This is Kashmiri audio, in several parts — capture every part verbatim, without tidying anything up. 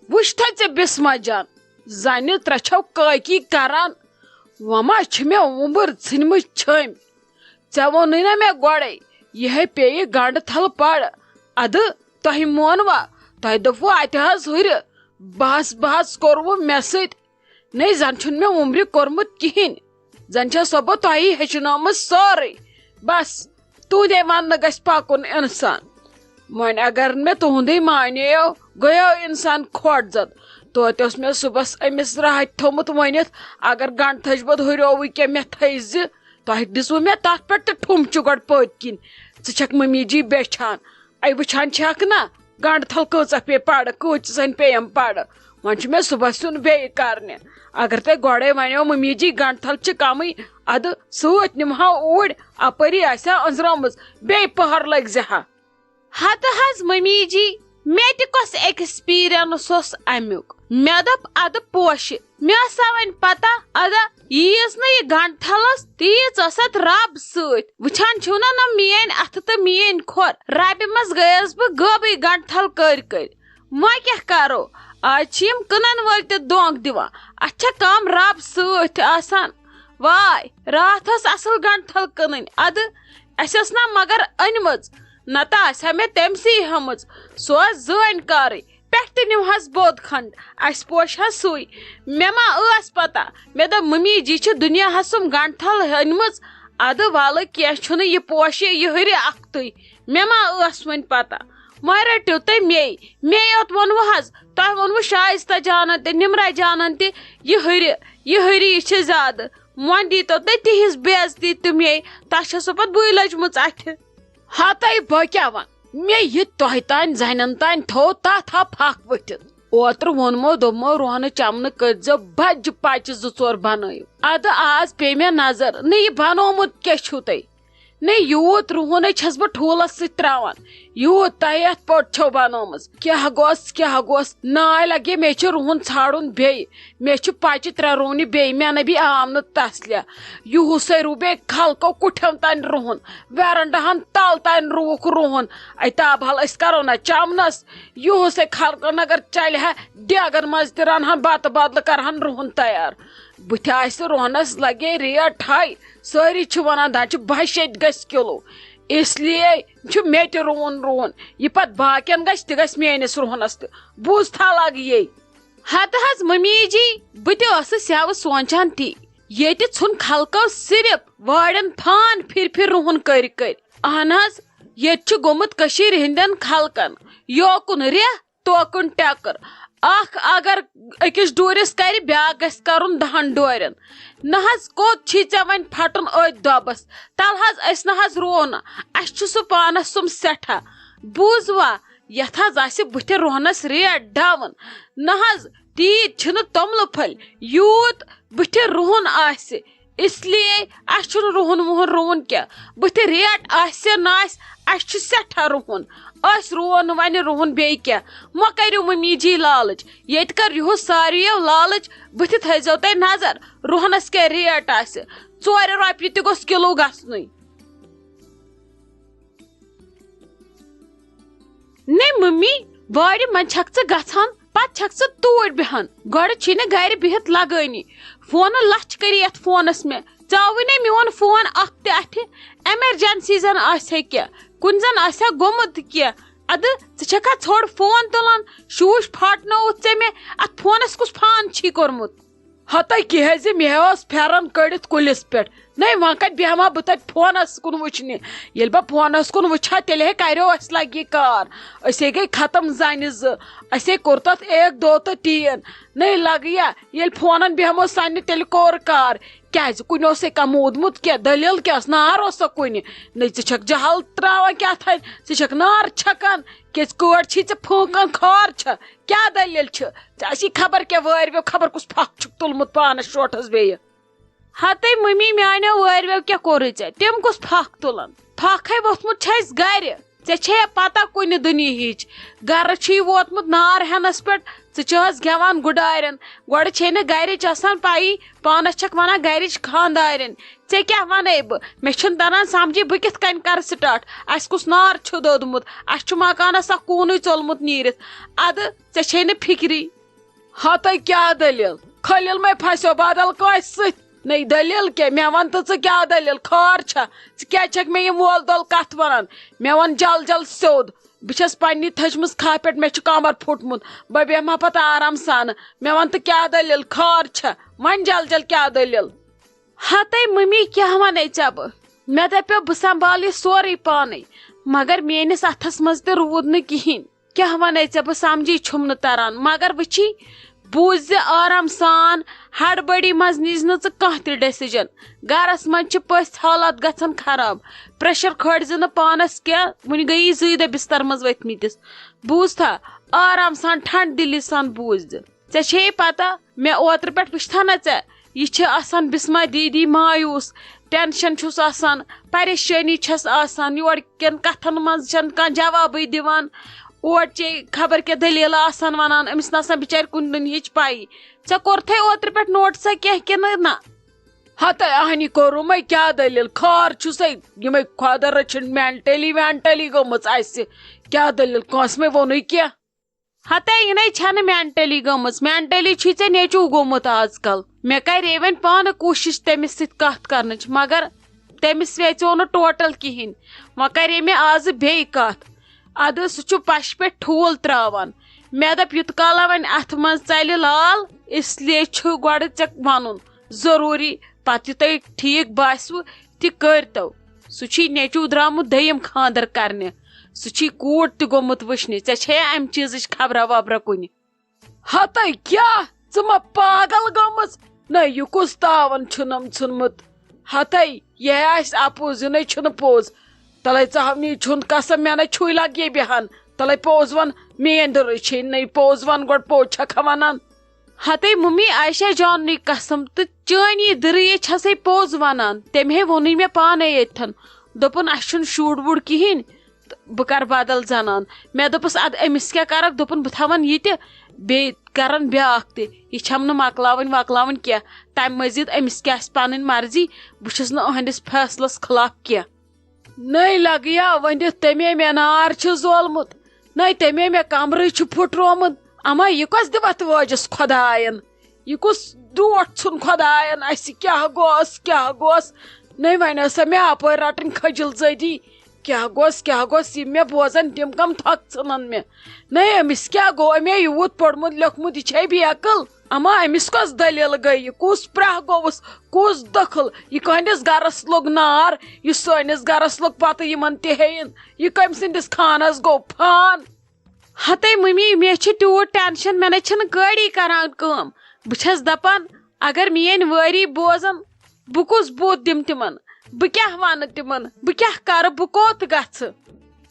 وٕچھ تھا ژےٚ بسمہ جان، زنہِ ترٛےٚ چھَو کٲکی کران۔ وۄنۍ ما چھِ مےٚ وُمبٕر ژھٕنمٕژ چھٲمۍ؟ ژےٚ ووٚنُے نا مےٚ گۄڈَے، یِہے پیٚیہِ گنڈٕ تھل پڑ۔ ادٕ تۄہہِ مونوا؟ تۄہہِ دوٚپوُ اتہِ حظ ہُرِ، بحث بحث کوٚروُ مےٚ سۭتۍ۔ نے زن چھُنہٕ مےٚ وُمبرِ کوٚرمُت کِہیٖنۍ، زن چھَسو بہٕ تۄہی ہیٚچھنٲومٕژ سٲرٕے۔ بس، تُہنٛدے وننہٕ گژھِ پکُن انسان۔ وۄنۍ اگر مےٚ تُہنٛدُے مانیو، گٔیو انسان کھۄٹ زد۔ توتہِ اوس مےٚ صُبحس أمِس راحت تھوٚمُت ؤنِتھ، اگر گنڈٕ تھٔج بوٚد ہُریووُے کینٛہہ مےٚ تھٔج زِ، تۄہہِ دِژوُ مےٚ تتھ پٮ۪ٹھ تہِ ٹھُم چُگڑ پٔتۍ کِنۍ۔ ژٕ چھکھ ممی جی بیچھان، اے وٕچھان چھکھ نا، گنڈٕ تھل کۭژاہ پیٚیہِ پڑٕ، کۭژ زنہِ پیٚیم پڑٕ۔ وۄنۍ چھُ مےٚ صُبحس یُن بیٚیہِ کرنہِ۔ اگر تۄہہِ گۄڈے ونیو ممی جی گنڈٕ تھل چھِ کمٕے، ادٕ سۭتۍ نِمہٕ ہا اوٗرۍ، اپٲری آسہِ ہا أنزرٲمٕژ، بیٚیہِ پٔہر لٔگۍ زِ ہا۔ ہتہٕ حظ ممی جی، مےٚ تہِ کۄس ایکسپیرینس اوس امیُک؟ مےٚ دوٚپ ادٕ پوشہِ، مےٚ ٲسا وۄنۍ پتہ، ادٕ ییٖژ نہٕ یہِ گنڈٕ تھل ٲس، تیٖژ ٲس اتھ رب سۭتۍ۔ وٕچھان چھِو نا، نہ میٲنۍ اتھٕ تہٕ میٲنۍ کھۄر، ربہِ منٛز گٔیس بہٕ غٲبٕے گنڈٕ تھل کٔرۍ کٔرۍ۔ وۄنۍ کیٛاہ کرو؟ آز چھِ یِم کٕنن وٲلۍ تہِ دھونٛکہٕ دِوان۔ اتھ چھےٚ کم رب سۭتۍ آسان۔ واے، راتھ ٲس اصل گنڈٕ تھل کٕنٕنۍ۔ ادٕ، اسہِ ٲس نا مگر أنمٕژ، نتہٕ آسہِ ہا مےٚ تٔمسٕے ہٲمٕژ۔ سُہ اوس زٲنۍ کارٕے، پٮ۪ٹھ تہِ نِمہس بود کھنڈ، اسہِ پوشہِ ہا سُے۔ مےٚ ما ٲس پتہ؟ مےٚ دوٚپ، ممی جی چھِ دُنیاہس سُم گنڈٕ تھل أنمٕژ۔ ادٕ ولہٕ، کینٛہہ چھُنہٕ، یہِ پوشہِ یہِ ہُرِ اکھتُے۔ مےٚ ما ٲس وۄنۍ پتہ؟ وۄنۍ رٔٹِو تُہۍ مے، مے یوت ووٚنوُ حظ۔ تۄہہِ ووٚنوُ شایستہ جانن تہِ، نمرہ جانن تہِ، یہِ ہُرِ، یہِ ہُرِ، یہِ چھِ زیادٕ۔ وۄنۍ دیٖتو تُہۍ تِہِنٛز بے عزتی تہِ مے، تۄہہِ چھَسو پتہٕ بٕے لٔجمٕژ اَتھِ۔ ہتے بہٕ کیٛاہ وَن، مے یہِ تۄہہِ تانۍ زَنٮ۪ن تانۍ تھوٚو تَتھ ہا پھَکھ ؤتھِتھ۔ اوترٕ ووٚنمو، دوٚپمو، رۄہنہٕ چَمنہٕ کٔرۍزیو بَجہِ پَچہِ زٕ ژور بَنٲیِو۔ اَدٕ آز پیٚیہِ مےٚ نظر، نہ یہِ بَنومُت کیٛاہ چھُو تۄہہِ؟ نہ، یوٗت رُہُن ہے چھَس بہٕ ٹھوٗلَس سۭتۍ ترٛاوان، یوٗت تۄہہِ یَتھ پٔٹ چھو بَنٲومٕژ۔ کیٛاہ گوٚژھ، کیٛاہ گوٚژھ؟ ناے لَگے، مےٚ چھِ رُہُن ژھانٛڈُن بیٚیہِ۔ مےٚ چھُ پَچہِ ترٛےٚ رُونہِ بیٚیہِ، مےٚ نہ بیٚیہِ آو نہٕ تَس لیا۔ یُہُسَے رُو بیٚیہِ خلقو کُٹھٮ۪ن تانۍ رُہُن، ویرنڈاہَن تَل تانۍ رُوُکھ رُہُن۔ اے تاب حال أسۍ کَرو نہ چَمنَس، یُہُسَے خلقَن اگر چَلہِ ہا، ڈیگَن منٛز تہِ رَنہٕ ہَن بَتہٕ بدلہٕ، کَرٕ ہَن رُہُن تیار۔ بٕتھِ آسہِ رُہنَس لَگے ریٹ ہاے، سٲری چھِ وَنان دَپان چھِ بَہہِ شیٚتہِ گژھِ کِلوٗ، اس لیے چھُ مےٚ تہِ رُوُن رُہُن۔ یہِ پَتہٕ باقیَن گژھِ، تہِ گژھِ میٛٲنِس رُہنَس تہِ۔ بوٗز تھا لَگ یے۔ ہتہٕ حظ ممی جی، بہٕ تہِ ٲسٕس یَوٕ سونٛچان تی۔ ییٚتہِ ژھُن خلقو صرف وارٮ۪ن پھان پھِرِ پھِرِ رُہُن کٔرۍ کٔرۍ۔ اہن حظ، ییٚتہِ چھُ گوٚمُت کٔشیٖرِ ہٕنٛدٮ۪ن خلقن یوکُن ریٚہہ توکُن ٹٮ۪کٕر۔ اکھ اگر أکِس ڈوٗرِس کرِ، بیٛاکھ گژھِ کرُن دہن ڈورٮ۪ن۔ نہ حظ، کوٚت چھی ژےٚ وۄنۍ پھٹُن أتھۍ دۄبس؟ تل حظ، أسۍ نہ حظ رُوو نہٕ، اسہِ چھُ سُہ پانس سُم سٮ۪ٹھاہ۔ بوٗزوا، یتھ حظ آسہِ بٕتھِ رُہنس ریٹ ڈاوُن۔ نہ حظ، تیٖتۍ چھِنہٕ توٚملہٕ پھٔلۍ، یوٗت بٕتھِ رُہُن آسہِ۔ اس لیے اسہِ چھُنہٕ رُہُن وُہُن رُوُن کینٛہہ۔ بٕتھِ ریٹ آسہِ نہ آسہِ، اسہِ چھُ سٮ۪ٹھاہ رُہُن۔ أسۍ رُوو نہٕ وۄنۍ رُہُن بیٚیہِ کینٛہہ۔ مہ کٔرِو ممی جی لالٕچ۔ ییٚتہِ کٔر یِہُس ساروِیو لالٕچ۔ بٕتھِ تھٲیزیو تُہۍ نظر، رُہنس کیٛاہ ریٹ آسہِ۔ ژورِ رۄپیہِ تہِ گوٚژھ کِلوٗ گژھنُے۔ نے ممی، وارِ منٛز چھکھ ژٕ گژھان، پتہٕ چھکھ ژٕ توٗرۍ بیہان۔ گۄڈٕ چھی نہٕ گرِ بِہِتھ لگٲنی۔ فونہٕ لچھ کٔری یتھ فونس مےٚ۔ ژےٚ آوٕے نے میون فون اکھ تہِ اتھِ؟ ایمرجنسی زن آسہِ ہے کینٛہہ، کُنہِ زن آسہِ ہا گوٚمُت کینٛہہ۔ ادٕ ژٕ چھکھا ژھوٚڑ فون تُلان؟ شوٗش پھاٹنووُتھ ژےٚ مےٚ۔ اتھ فونس کُس فان چھی کوٚرمُت؟ ہتے کیٛازِ، مےٚ اوس پھیرن کٔڑِتھ کُلِس پٮ۪ٹھ۔ نے، وۄنۍ کتہِ بیہمہٕ ہا بہٕ تتہِ فونس کُن وٕچھنہِ؟ ییٚلہِ بہٕ فونس کُن وٕچھِ ہا، تیٚلہِ ہے کریو اسہِ لگہِ یہِ کار۔ أسے گٔے ختم زنہِ زٕ۔ اسے کوٚر تتھ ایک دو تہٕ تین۔ نے لگیا، ییٚلہِ فونن بیہمو سننہِ، تیٚلہِ کوٚر کار۔ کیٛازِ، کُنہِ اوسے کانٛہہ موٗدمُت کینٛہہ؟ دٔلیٖل کیٛاہ ٲس؟ نار اوسا کُنہِ؟ نے، ژٕ چھکھ جہل تراوان کیٛاہ تھانۍ، ژٕ چھکھ نار چھکان۔ کیٛازِ کٲڑۍ چھی ژےٚ پھٲنٛکان؟ خٲر چھا؟ کیٛاہ دٔلیٖل چھِ؟ ژےٚ آسی خبر کیٛاہ وٲرۍ ویو، خبر کُس پھکھ چھُکھ تُلمُت پانس شوٹھس بیٚیہِ۔ ہتے ممی، میانیو وٲرۍ ویو کیٛاہ کوٚرُے ژےٚ؟ تِم کُس پھکھ تُلن؟ پھکھ ہے ووٚتھمُت چھِ اَسہِ گرِ۔ ژےٚ چھے پتہ کُنہِ دُنیہٕچ؟ گرٕ چھُے ووتمُت نار ہٮ۪نس پٮ۪ٹھ، ژٕ چھِ حظ گٮ۪وان گُڈارٮ۪ن۔ گۄڈٕ چھے نہٕ گرِچ آسان پَیی، پانس چھکھ ونان گرِچ خاندارٮ۪ن۔ ژےٚ کیٛاہ ونے بہٕ؟ مےٚ چھُنہٕ تران سمجھی بہٕ کِتھ کٔنۍ کرٕ سٹارٹ۔ اَسہِ کُس نار چھُ دوٚدمُت؟ اَسہِ چھُ مکانس اکھ کوٗنٕے ژوٚلمُت نیٖرِتھ۔ ادٕ ژےٚ چھے نہٕ فکری۔ ہتَے کیٛاہ دٔلیٖل؟ خلیل مَے پھسیو بدل کٲنٛسہِ سۭتۍ؟ نَے دٔلیٖل کیٛاہ؟ مےٚ وَن تہٕ ژٕ کیٛاہ دٔلیٖل؟ خٲر چھا؟ ژٕ کیٛازِ چھَکھ مےٚ یہِ مول دۄل کَتھ وَنان؟ مےٚ وَن جل جل سیوٚد۔ بہٕ چھَس پنٛنی تھٔجمٕژ کھاہ پٮ۪ٹھ، مےٚ چھُ کمر پھوٚٹمُت۔ بہٕ بیٚہمہٕ ہا پتہٕ آرام سان۔ مےٚ وَن تہٕ کیٛاہ دٔلیٖل؟ خٲر چھا؟ وَن جل جل کیٛاہ دٔلیٖل؟ ہتے ممی، کیٛاہ وَنے ژےٚ بہٕ؟ مےٚ دَپیو بہٕ سنبھالہٕ یہِ سورُے پانَے، مگر میٛٲنِس اَتھَس منٛز تہِ روٗد نہٕ کِہیٖنۍ۔ کیٛاہ وَنے ژےٚ بہٕ؟ سَمجی چھُم نہٕ تَران۔ مگر وٕچھی، بوٗزِ آرام سان، ہڑبڑی منٛز نِز نہٕ ژٕ کانٛہہ تہِ ڈیسیجن۔ گرس منٛز چھِ پٔژھۍ حالات گژھان خراب۔ پریشر کھٲلۍ زِ نہٕ پانس کینٛہہ، وُنہِ گٔیی زٕے دۄہ بستر منٛز ؤتھمٕتِس۔ بوٗزتھا؟ آرام سان، ٹھنڈ دلی سان بوٗزِ۔ ژےٚ چھے پتہ، مےٚ اوترٕ پٮ۪ٹھ وٕچھتھا نہ ژےٚ، یہِ چھِ آسان بسمہ دیدی مایوٗس، ٹینشن چھُس آسان، پریشٲنی چھَس آسان، یورٕ کٮ۪ن کتھن منٛز چھَنہٕ کانٛہہ جوابٕے دِوان۔ اورٕ چھے خبر کیٛاہ دٔلیٖلہ آسان ونان، أمِس نہ آسان بِچارِ کُنہِ دُنہِچ پَیی۔ ژےٚ کوٚرتھے اوترٕ پٮ۪ٹھ نوٹ سا کینٛہہ کِنہٕ نہ؟ ہتے اہنی کوٚرُمے، کیٛاہ دٔلیٖل؟ خار چھُسے یِمے خۄدا رٔچھِنۍ مینٹلی وینٹلی گٔمٕژ اَسہِ۔ کیٛاہ دٔلیٖل؟ کٲنٛسہِ مے ووٚنُے کینٛہہ؟ ہتے یہِ نے چھَنہٕ مینٹلی گٔمٕژ، مینٹلی چھُے ژےٚ نیٚچوٗ گوٚمُت آز کل۔ مےٚ کَرے وۄنۍ پانہٕ کوٗشِش تٔمِس سۭتۍ کَتھ کَرنٕچ، مگر تٔمِس ویژیو نہٕ ٹوٹل کِہیٖنۍ۔ وۄنۍ کَرے مےٚ آزٕ بیٚیہِ کَتھ۔ اَدٕ سُہ چھُ پَشہِ پٮ۪ٹھ ٹھوٗل ترٛاوان۔ مےٚ دوٚپ، یُت کالہ وۄنۍ اَتھ منٛز ژَلہِ لال، اس لیے چھُ گۄڈٕ ژےٚ وَنُن ضروٗری۔ پَتہٕ یہِ تۄہہِ ٹھیٖک باسِوٕ، تہِ کٔرۍتو۔ سُہ چھُے نیٚچوٗ درٛامُت دوٚیِم خانٛدر کرنہِ۔ سُہ چھُے کوٗر تہِ گوٚمُت وٕچھنہِ۔ ژےٚ چھے اَمہِ چیٖزٕچ خبرا وبرا کُنہِ؟ ہتے کیٛاہ؟ ژٕ ما پاگل گٔمٕژ؟ نہ، یہِ کُس تاوَن چھُنم ژھُنمُت؟ ہتے، یہِ ہے آسہِ اَپُز، یہِ نے چھُنہٕ پوٚز۔ تَلَے ژٕ ہاونی چھُنہٕ قسم، مےٚ نے چھُے لَگہِ بیٚہان۔ تَلَے پوٚز وَن، میٛٲنۍ دٔرٕے چھے نَے پوٚز وَن، گۄڈٕ پوٚز چھَکھا وَنان؟ ہتے ممی، عائشہ جاننٕے قسم تہٕ چٲنی دٕرٕے چھسے پوٚز ونان۔ تٔمۍ ہے ووٚنُے مےٚ پانے ییٚتھن، دوٚپُن، "اسہِ چھُنہٕ شُر وُر کِہیٖنۍ تہٕ بہٕ کرٕ بدل زنان۔" مےٚ دوٚپُس، "ادٕ أمِس کیٛاہ کرکھ؟" دوٚپُن، "بہٕ تھاون یہِ تہِ، بیٚیہِ کرن بیٛاکھ تہِ۔ یہِ چھَم نہٕ مۄکلاوٕنۍ وۄکلاوٕنۍ کینٛہہ۔ تمہِ مٔزیٖد أمِس کیٛاہ آسہِ پنٕنۍ مرضی، بہٕ چھُس نہٕ أہنٛدِس فٲصلس خلاف کینٛہہ۔" نٔے لگیا ؤنِتھ، "تٔمے مےٚ نار چھُ زولمُت، نٔے تٔمے مےٚ کمرٕے چھُ پھُٹرومُت۔ اما، یہِ کۄس دِوتھ وٲجِس خۄداین؟ یہِ کُس ڈوٹھ ژھُن خۄداین اسہِ؟ کیٛاہ گوٚوس، کیٛاہ گوٚوس؟ نٔے وۄنۍ ٲسا مےٚ اپٲرۍ رٹٕنۍ کھٔجِل زٔدی؟ کیٛاہ گوٚوس، کیٛاہ گوٚوس؟ یِم مےٚ بوزن، تِم کم تھۄکھ ژھٕنن مےٚ؟ نٔے أمِس کیٛاہ گوٚو؟ أمۍ ہے یوٗت پوٚرمُت لیوٚکھمُت، یہِ چھے بے عقل؟ اما، أمِس کۄس دٔلیٖل گٔے؟ یہِ کُس پرٛاہ گوٚوُس؟ کُس دٔخٕل؟ یہِ کٕہٕنٛدِس گرس لوٚگ نار، یہِ سٲنِس گرس لوٚگ پتہٕ یِمن تہِ ہیٚیِن۔ یہِ کٔمۍ سٕنٛدِس خانس گوٚو فان؟ ہتے ممی، مےٚ چھِ تیوٗت ٹینشن، مےٚ نے چھِنہٕ کٲڑی کران کٲم۔ بہٕ چھَس دپان، اگر میٲنۍ وٲری بوزن، بہٕ کُس بُتھ دِمہٕ تِمن؟ بہٕ کیٛاہ ونہٕ تِمن؟ بہٕ کیٛاہ کرٕ؟ بہٕ کوٚت گژھٕ؟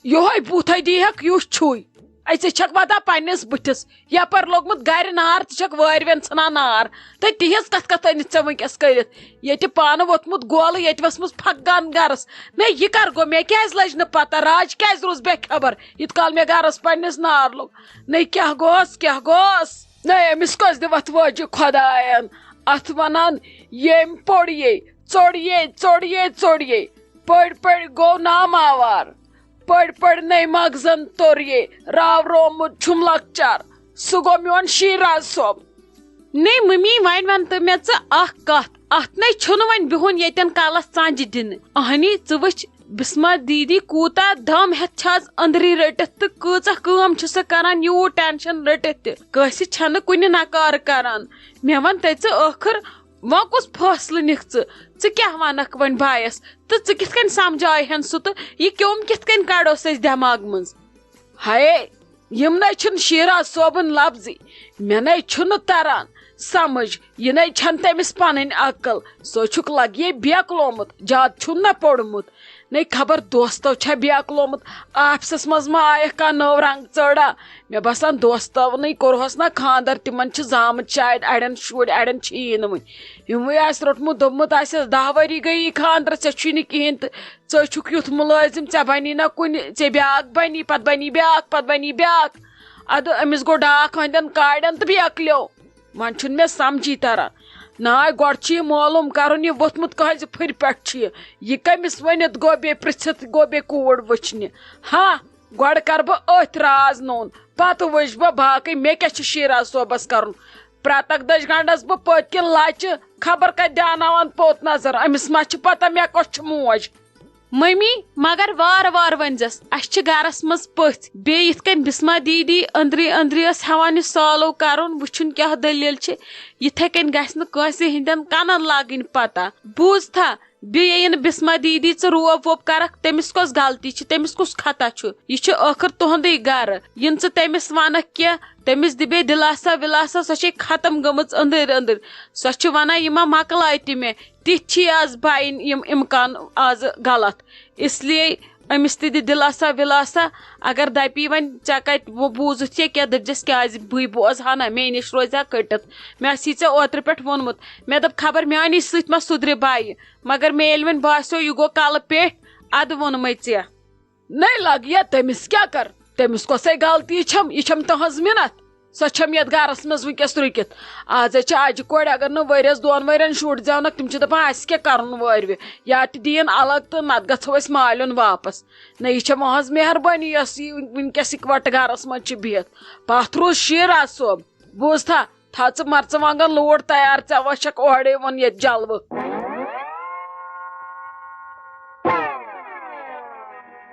یِہوٚے بُتھے دیٖہکھ یُس چھُے۔ اے، ژےٚ چھکھ وَدان پننِس بٕتھِس۔ یپٲرۍ لوٚگمُت گرِ نار، ژٕ چھکھ وٲرۍ وٮ۪ن ژھٕنان نار۔ تہٕ تِہِنٛز کتھ کتھ أنِتھ ژےٚ وٕنکیٚس کٔرِتھ؟ ییٚتہِ پانہٕ ووٚتھمُت گولہٕ، ییٚتہِ ؤژھمٕژ پھکھ گن گرس۔ نہ، یہِ کر گوٚو؟ مےٚ کیٛازِ لٔج نہٕ پتہ؟ راج کیٛازِ روٗز بے خبر، ییٖت کال مےٚ گرس پننِس نار لوٚگ؟ نہ، کیٛاہ گوس، کیٛاہ گوس؟ نہ، أمِس کۄس دِوتھ وٲجہِ خۄداین؟ اتھ ونان، ییٚمۍ پوٚڑ یے، ژوٚڑ یے، ژوٚڑ یے، ژوٚڑ یے۔ پٔڑۍ پٔڑۍ گوٚو ناماوار۔ پٔڑۍ پٔڑۍ نے مغزن توٚر یے، راو رومُت چھُم لۄکچار۔ سُہ گوٚو میون شیراز صٲب۔ نے ممی، وۄنۍ وَن تہٕ مےٚ ژٕ اکھ کَتھ، اَتھ نے چھُنہٕ وۄنۍ بِہُن ییٚتٮ۪ن کَلَس ژَنٛجہِ دِنہٕ۔ اَہنی، ژٕ وٕچھ بِسما دیٖدی کوٗتاہ دَم ہٮ۪تھ چھَس أنٛدری رٔٹِتھ تہٕ کۭژاہ کٲم چھِ سۄ کَران یوٗت ٹٮ۪نشَن رٔٹِتھ تہِ۔ کٲنٛسہِ چھَنہٕ کُنہِ نکارٕ کَران۔ مےٚ وَن تہٕ ژٕ ٲخٕر وۄنۍ کُس فٲصلہٕ نِکھ ژٕ؟ ژٕ کیٛاہ وَنَکھ وۄنۍ بایَس؟ تہٕ ژٕ کِتھ کٔنۍ سَمجھاوہَن سُہ تہٕ یہِ کیوٚم کِتھ کٔنۍ کَڑوس أسۍ دٮ۪ماغ منٛز؟ ہاے، یِم نے چھِنہٕ شیراز صٲبٕنۍ لفظٕے۔ مےٚ نے چھُنہٕ تران سمجھ، یہِ نے چھَنہٕ تٔمِس پنٕنۍ عقل۔ سُہ چھُکھ لگیے بیکلومُت، زیادٕ چھُن نہ پوٚرمُت۔ نے خبر دوستو چھا بیکلومُت، آفسَس منٛز ما آیَکھ کانٛہہ نٔو رنٛگ ژٔڑا؟ مےٚ باسان دوستوٕنٕے کوٚرہوس نہ خانٛدر، تِمن چھِ زامٕتۍ شاید اَڑٮ۪ن شُرۍ، اَڑٮ۪ن چھِیی نہٕ وٕنہِ۔ یِموٕے آسہِ روٚٹمُت، دوٚپمُت آسٮ۪س، "دَہ ؤری گٔیی خانٛدرَس، ژےٚ چھُے نہٕ کِہیٖنۍ تہٕ ژٕ چھُکھ یُتھ مُلٲزِم، ژےٚ بَنی نہ کُنہِ، ژےٚ بیٛاکھ بَنی، پَتہٕ بَنی بیٛاکھ، پَتہٕ بَنی بیٛاکھ۔" اَدٕ أمِس گوٚو ڈاکھ ہٕنٛدٮ۪ن کاڑٮ۪ن تہٕ بیکلیو۔ وۄنۍ چھُنہٕ مےٚ سَمجھی تَران۔ ناے، گۄڈٕ چھُ یہِ معلوٗم کَرُن، یہِ ووٚتھمُت کٕہٕنٛزِ پھٕرِ پٮ۪ٹھ چھُ یہِ۔ یہِ کٔمِس ؤنِتھ گوٚو، بیٚیہِ پِرٛژھِتھ گوٚو، بیٚیہِ کوٗر وٕچھنہِ۔ ہا، گۄڈٕ کرٕ بہٕ أتھۍ راز نوٚن، پتہٕ وٕچھٕ بہٕ باقٕے مےٚ کیٛاہ چھُ شیراز صٲبس کرُن۔ پرٛتک دٔج گنڈس بہٕ پٔتۍ کِنۍ لچہِ، خبر کتہِ دیاناوان پوٚت نظر، أمِس ما چھِ پتہ مےٚ کۄس چھِ موج۔ ممی، مگر وارٕ وارٕ ؤنۍزٮ۪س، اَسہِ چھِ گرس منٛز پٔژھۍ، بیٚیہِ یِتھ کٔنۍ بسمہ دیدی أنٛدری أنٛدری ٲس ہٮ۪وان یہِ سالو کرُن، وٕچھُن کیٛاہ دٔلیٖل چھِ، یِتھے کٔنۍ گژھِ نہٕ کٲنٛسہِ ہٕنٛدٮ۪ن کنن لاگٕنۍ پتہ۔ بوٗزتھا؟ بیٚیہِ ییٚلہِ نہٕ بسمہ دیدی ژٕ روب ووب کرکھ، تٔمِس کۄس غلطی چھِ، تٔمِس کُس خطا چھُ؟ یہِ چھُ ٲخٕر تُہُنٛدُے گرٕ۔ یِنہٕ ژٕ تٔمِس ونکھ کینٛہہ، تٔمِس دِبے دِلاسا وِلاسا، سۄ چھے ختم گٔمٕژ أنٛدٕرۍ أنٛدٕرۍ۔ سۄ چھِ ونان، یہِ ما مۄکلایہِ تہِ مےٚ، تِتھۍ چھی آز بایِن یِم امکان آز غلط۔ اس لیے أمِس تہِ دِ دِلاسا وِلاسا۔ اگر دَپی وۄنۍ ژےٚ کَتہِ وۄنۍ بوٗزُتھ یہِ کینٛہہ، دٔپزٮ۪س کیٛازِ بٕے بوزٕ ہا نہ، مے نِش روزِ ہا کٔٹِتھ۔ مےٚ آسی ژےٚ اوترٕ پٮ۪ٹھ ووٚنمُت، مےٚ دوٚپ خبر میٛانی سۭتۍ ما سُدرِ بایہِ، مگر مےٚ ییٚلہِ وۄنۍ باسیو یہِ گوٚو کَلہٕ پیٚٹھۍ، اَدٕ ووٚنمَے ژےٚ۔ نَے لَگ یا تٔمِس کیٛاہ کَر؟ تٔمِس کۄسَے غلطی چھَم؟ یہِ چھَم تٕہٕنٛز مِنَتھ۔ سۄ چھَم یَتھ گَرَس منٛز وٕنۍکٮ۪س رُکِتھ۔ آز حظ چھِ اَجہِ کورِ، اگر نہٕ ؤرِیَس دۄن ؤرِیَن شُر زٮ۪ونَکھ، تِم چھِ دَپان، اَسہِ کیٛاہ کَرُن وٲرۍوِ؟ یا تہِ دِیِن الگ تہٕ نَتہٕ گژھو أسۍ مالیُن واپَس۔ نہ، یہِ چھےٚ مہٕنٛز مہربٲنی یۄس یہِ وٕنۍکٮ۪س یِکوَٹہٕ گَرَس منٛز چھِ بِہِتھ۔ پَتھ روٗز شیراز صٲب۔ بوٗزتھا؟ تھاو ژٕ مرژٕوانٛگن لوٗر تیار، ژےٚ وۄنۍ چھَکھ اورَے وۄنۍ ییٚتہِ جلوٕ۔